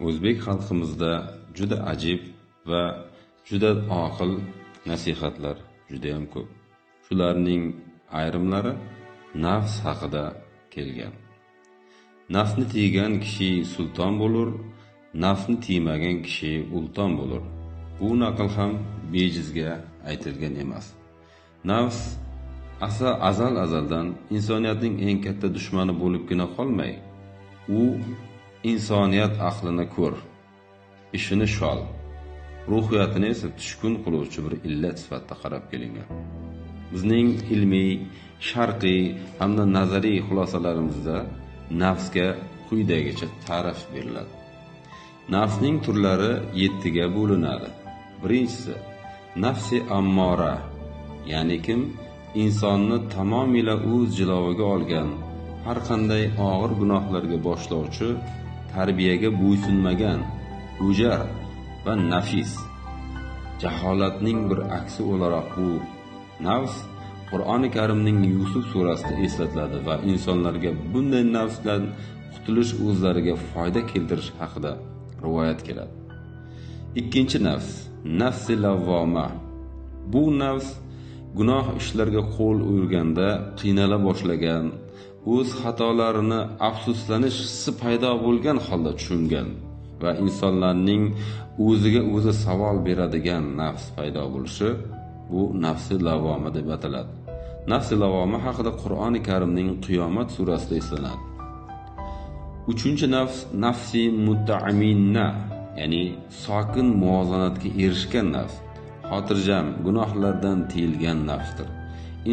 O'zbek xalqimizda juda ajib va juda oqil nasihatlar juda ham ko'p. Shularning ayrimlari nafs haqida kelgan. Nafsni tiygan kishi sulton bo'lur, nafsni tiymagan kishi ulton bo'lur. Bu naql ham bejizga aytilgan emas. Nafs azal-azaldan insoniyatning eng katta dushmani bo'libgina qolmay, u insoniyat aqlini ko'r, ishini shol, ruhiyatini esa tushkun qiluvchi bir illat sifatida qarab kelingan. Bizning ilmiy, sharqiy hamda nazariy xulosalarimizda nafsga quyidagicha ta'rif beriladi. Nafsning turlari 7 ga bo'linadi. Birinchisi nafsi ammora, ya'ni kim insonni tamomila o'z jiloviga olgan, har qanday og'ir gunohlarga boshlovchi, tarbiyaga bo'ysunmagan, o'jar va nafis. Jaholatning bir aksi o'laroq bu nafs Qur'oni Karimning Yusuf surasida eslatiladi va insonlarga bunday nafsdan qutulish o'zlariga foyda keltirish haqida rivoyat keladi. Ikkinchi nafs nafsi lavvoma. Bu nafs gunoh ishlarga qo'l urganda qiynala boshlagan, o'z xatolarini afsuslanish hissi paydo bo'lgan holda tushungan va insonlarning o'ziga o'zi savol beradigan nafs paydo bo'lishi bu nafsi lavvoma deb ataladi. Nafsi lavvoma haqida Qur'oni Karimning Qiyomat surasida eslanadi. Uchinchi nafs nafsi muta'minna, ya'ni sokin muvozanatga erishgan nafs, xotirjam, gunohlardan tiyilgan nafsdir.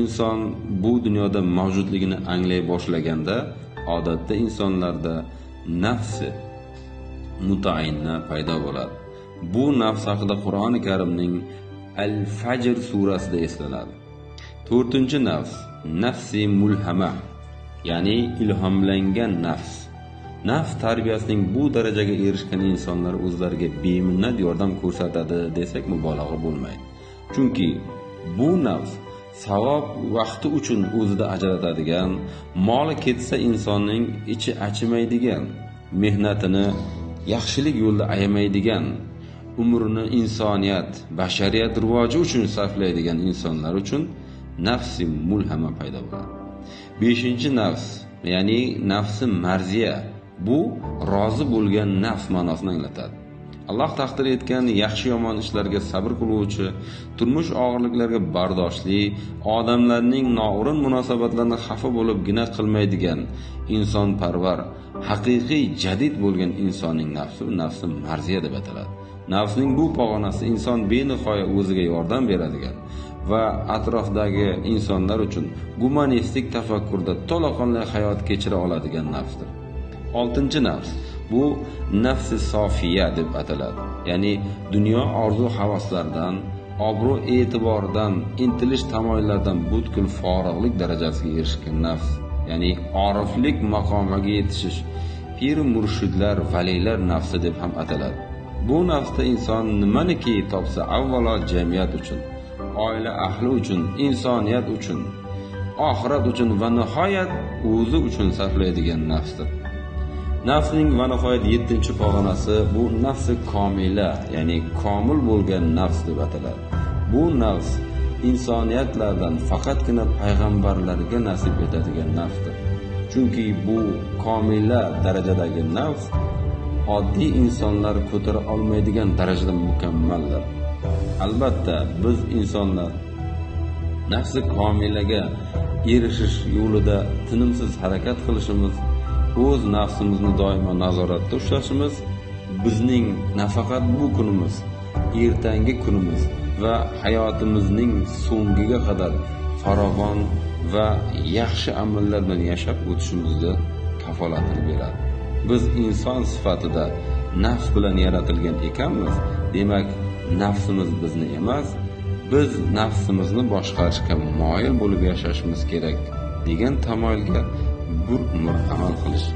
Inson bu dunyoda mavjudligini anglay boshlaganda odatda insonlarda nafsi muta'inna paydo bo'ladi. Bu nafs haqida Qur'oni Karimning Al-Fajr surasida eslanadi. To'rtinchi nafs nafsi mulhama, ya'ni ilhomlangan nafs. Nafs tarbiyasining bu darajaga erishgan insonlar o'zlariga beminnat yordam ko'rsatadi desak mubolag'a bo'lmaydi. Chunki bu nafs savob vaqti uchun o'zida ajratadigan, moli ketsa insonning ichi achimaydigan, mehnatini yaxshilik yo'lida ayamaydigan, umrini insoniyat, bashariyat rivoji uchun sarflaydigan insonlar uchun nafsi mulhama paydo bo'ladi. Beshinchi nafs, ya'ni nafsi marziya, bu rozi bo'lgan nafs ma'nosini anglatadi. Alloh taqdir etgan yaxshi yomon ishlarga sabr qiluvchi, turmush og'irliklariga bardoshli, odamlarning noo'rin munosabatlarini xafa bo'libgina qilmaydigan, insonparvar, haqiqiy jadid bo'lgan insonning nafsi nafsi marziya deb ataladi. Nafsning bu pog'onasi inson benihoya o'ziga yordam beradigan va atrofdagi insonlar uchun gumanistik tafakkurda to'laqonli hayot kechira oladigan nafsdir. Oltinchi nafs bu nafsi sofiya deb ataladi. Ya'ni dunyo orzu havaslaridan, obro' e'tibordan, intilish tamoyillardan butkul forig'lik darajasiga erishgan nafs, ya'ni oriflik maqomiga yetishish, pir murshidlar, valiylar nafsi deb ham ataladi. Bu nafsda inson nimaniki topsa avvalo jamiyat uchun, oila ahli uchun, insoniyat uchun, oxirat uchun va nihoyat o'zi uchun sarflaydigan nafsdir. Nafsning va nihoyat 7-pog'onasi bu nafsi komila, ya'ni komil bo'lgan nafs deb ataladi. Bu nafs insoniyatlardan faqatgina payg'ambarlarga nasib etadigan nafsdir. Chunki bu komila darajadagi nafs oddiy insonlar ko'tara olmaydigan darajada mukammaldir. Albatta, biz insonlar nafsi komilaga erishish yo'lida tinimsiz harakat qilishimiz, o'z nafsimizni doimo nazoratda ushlashimiz bizning nafaqat bu kunimiz, ertangi kunimiz va hayotimizning so'ngiga qadar farovon va yaxshi amallar bilan yashab o'tishimizni kafolatini beradi. Biz inson sifatida nafs bilan yaratilgan ekanmiz, demak nafsimiz bizni emas, biz nafsimizni boshqarishga moyil bo'lib yashashimiz kerak degan tamoyilga bir umr amal qilish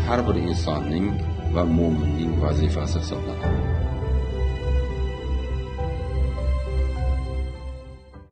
har bir insonning va mo'minning vazifasi hisoblanadi.